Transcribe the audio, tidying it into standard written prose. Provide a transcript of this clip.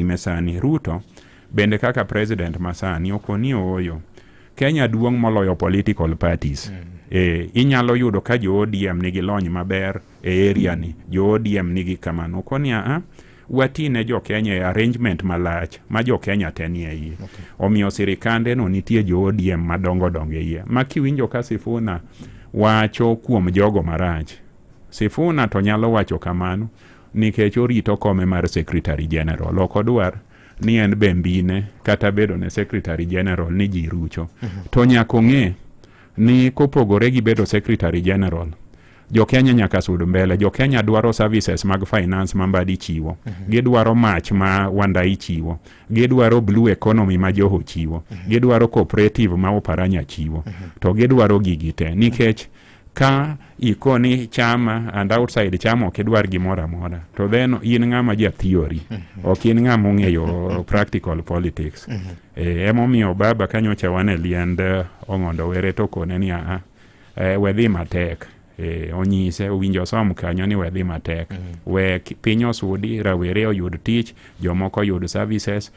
nyime sani. Ruto bende kaka president masani okoni ooyo Kenya duong' moloyo political parties. Inyalo yudo ka jo ODM nigi lony maber e area ni, jo ODM nigi kamano. Okoni a wati ne jo Kenya e arrangement malach ma jo Kenya te nie iye. Omiyo sirikande no nitie jo ODM madongo dongo e iye. Ma kiwinjo ka Sifuna wacho kuom jogo marach, Sifuna to nyalo wacho kamano nikech orito kome mar Secretary General. Ok odwar ni en be mbine kata bedo ne Secretary General ni ji rucho. To nyaka ong'e ni kopogore gi bedo Secretary General, jo Kenya nyaka sud mbele. Jo Kenya dwaro services mag finance ma Mbadi chiwo. Gidwaro mach ma Wandayi chiwo. Gidwaro blue economy ma Joho chiwo. Gidwaro cooperative ma Oparanya chiwo. To gidwaro gigi te nikech ka ikoni chama and outside chama ok idwar gimoro amora, to then in ng'ama ja theory, ok in ng'ama ong'eyo practical politics. Emomiyo baba kanyocha wan e liend Ong'ondo Were to kone ni aa, we dhi matek. Onyise owinjo som kanyo ni we dhi matek, we piny osudi, rawere oyud tich, jomoko oyud services.